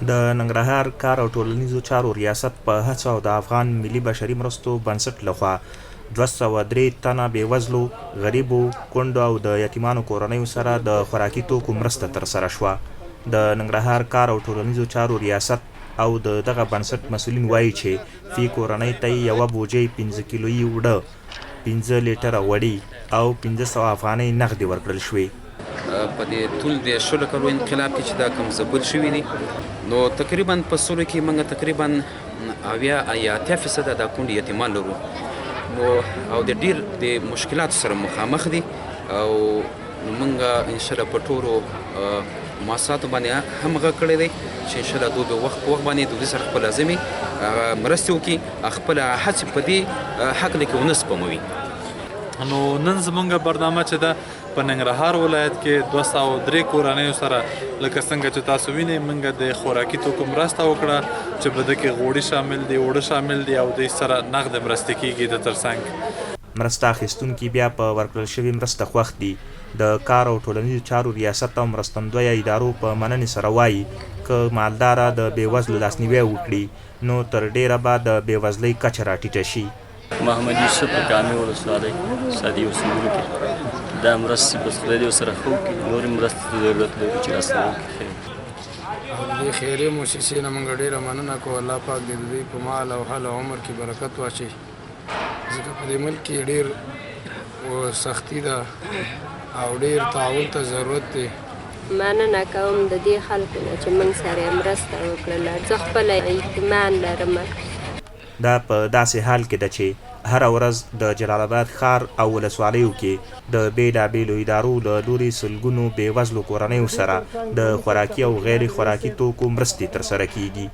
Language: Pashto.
د ننګرهار کار او ټولنیزو چارو ریاست په هڅه او د افغان ملي بشري مرستو بنسټ له خوا 203 تنه بېوزلو، غریبو، کونډو او د یتیمانو کورنیو سره د خوراکي توکو مرسته ترسره شوه. د ننګرهار کار او ټولنیزو چارو ریاست او د دغه بنسټ مسؤلین وايي چې فی کورنۍ ته یې یوه بوجۍ پنځه کیلويي اوړه، پنځه لیټره غوړي او 500 افغانۍ نغدې ورکړل شوې. په دې طول د شلو کلو انقلاب کې چې دا کوم ځپل شوي دي نو تقریبا په سلو کې موږ تقریبا 70 یا 80% دا کونډې یتیمان لرو نو او د ډیر د مشکلاتو سره مخامخ دي او موږ ان شاء الله په ټولو مؤسساتو باندې هم غږ کړی دی چې ان شاء الله دوی به وخت په وخت باندې دوی سره خپل لازمي مرستې وکړي، خپله هڅې په دې هکله کې ونه سپموي. نو نن زمونږ برنامه چې ده په ننګرهار ولایت کې 203 کورنیو سره لکه څنګه چې تاسو وینئ موږ د خوراکي توکو مرسته وکړه چې په ده کې غوړي شامل دي، اوړه شامل دي او دوی سره نغد مرستې کیږي د ترڅنګ. مرسته اخیستونکي بیا په ورکړل شوې مرسته خوښ دي. د کار او ټولنیزو چارو ریاست او مرستندویه ادارو په مننې سره وايي، که مالداره د بېوزلو لاسنیوی وکړي، نو تر ډېره به د بېوزلۍ کچه راټیټه شي. محمد یوسف په کامې ولسوالۍ سادي اوسېدونکی. دا مرستې بس خدای دې ورسره ښه وکړي، نورې مرستې ته ضرورت لرو چې راسره وکړي خیر. او د دې خیریه موسسې نه موږ ډېره مننه کوو، الله پاک دې د دوی په مال او حال او عمر کې برکت واچوي، ځکه په دې ملک کې ډېر سختي ده او ډېر تعاون ته ضرورت دی. مننه کوم د دې خلکو نه چې موږ سره یې مرسته وکړله، زه خپله یتیمان لرم. دا په داسې حال کې ده چې هره ورځ د جلال اباد ښار او ولسوالیو کې د بېلابېلو ادارو له لوري سلګونو بېوزلو کورنیو سره د خوراکي او غیر خوراکي توکو مرستې ترسره کېږي.